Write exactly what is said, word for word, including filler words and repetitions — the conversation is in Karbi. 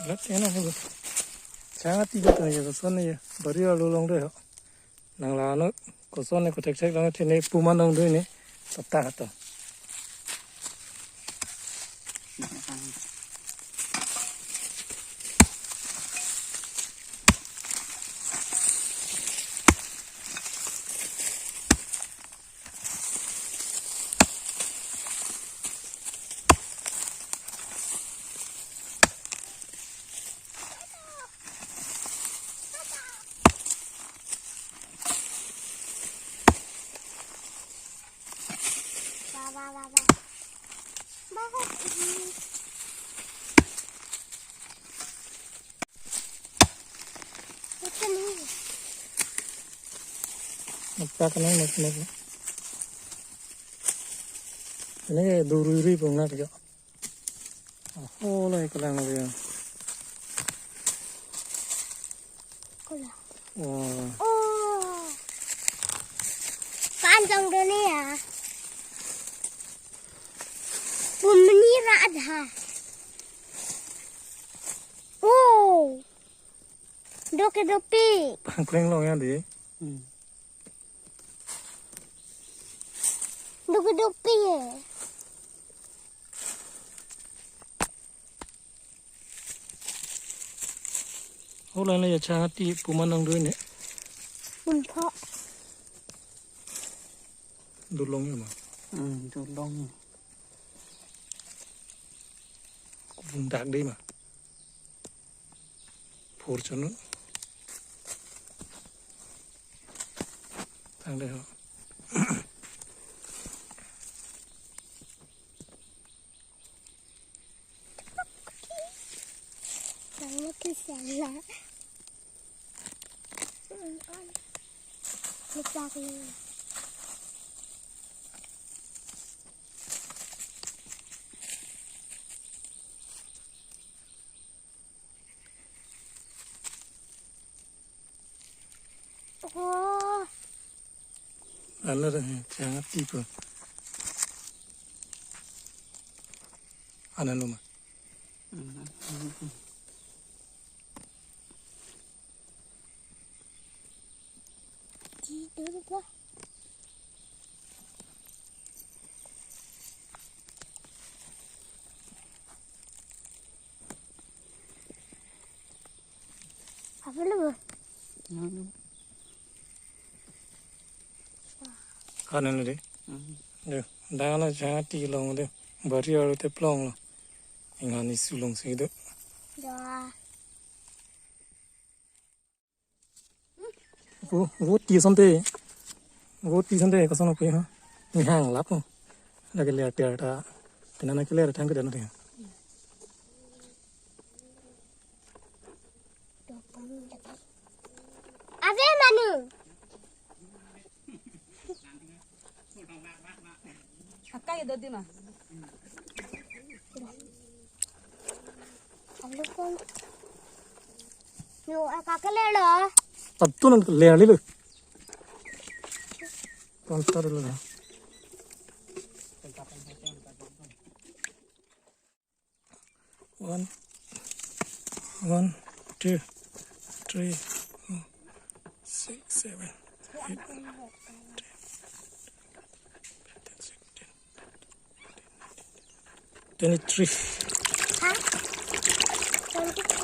Lat ena hebo. Chang ati betul ya, koson ya. Bari arlo along dei ho. Nang la ano koson ne kothek thek lang thene puman dong doi ne. Tata to. Nokta kenang nok nok. Ini ke duri-ri pun nak jo. Oh, lai kelang dia. Kola. Wah. Oh. Panjang dunia. Bumni ra adha. Oh. Doke dopi. Pangkleng long ya di. Hmm. Doke dopi ye. Hola na ya chang ati puman nang doi ne. Pumpho. Dulong ya ma. Hmm, dulong. Kubung dak dei ma. Fortuner. Tang dei ho. Tang na kisah la. Lepak ni. Oh. Ala dah, jangan tipu. Anan luma. Tidur ko. Apa lu? Kanan dei. Hmm. Dei, dana jati long dei. Bari aru te plong lo. Ingani sulong si dei. Ya. Vo, vo ti asonte. Vo ti asonte, koson api ha. Ni hang lap ho. Lagi ler tiar ta. Tina na keler thang ke dana dei. Ave manu. Akai do di ma. Alo kon. Yo, aka keler lo. Atu nang keler lo. Kontar lo. One, one, two, three, four, six, seven, eight, ten, sixteen, twenty-three. Hah? Twenty-three.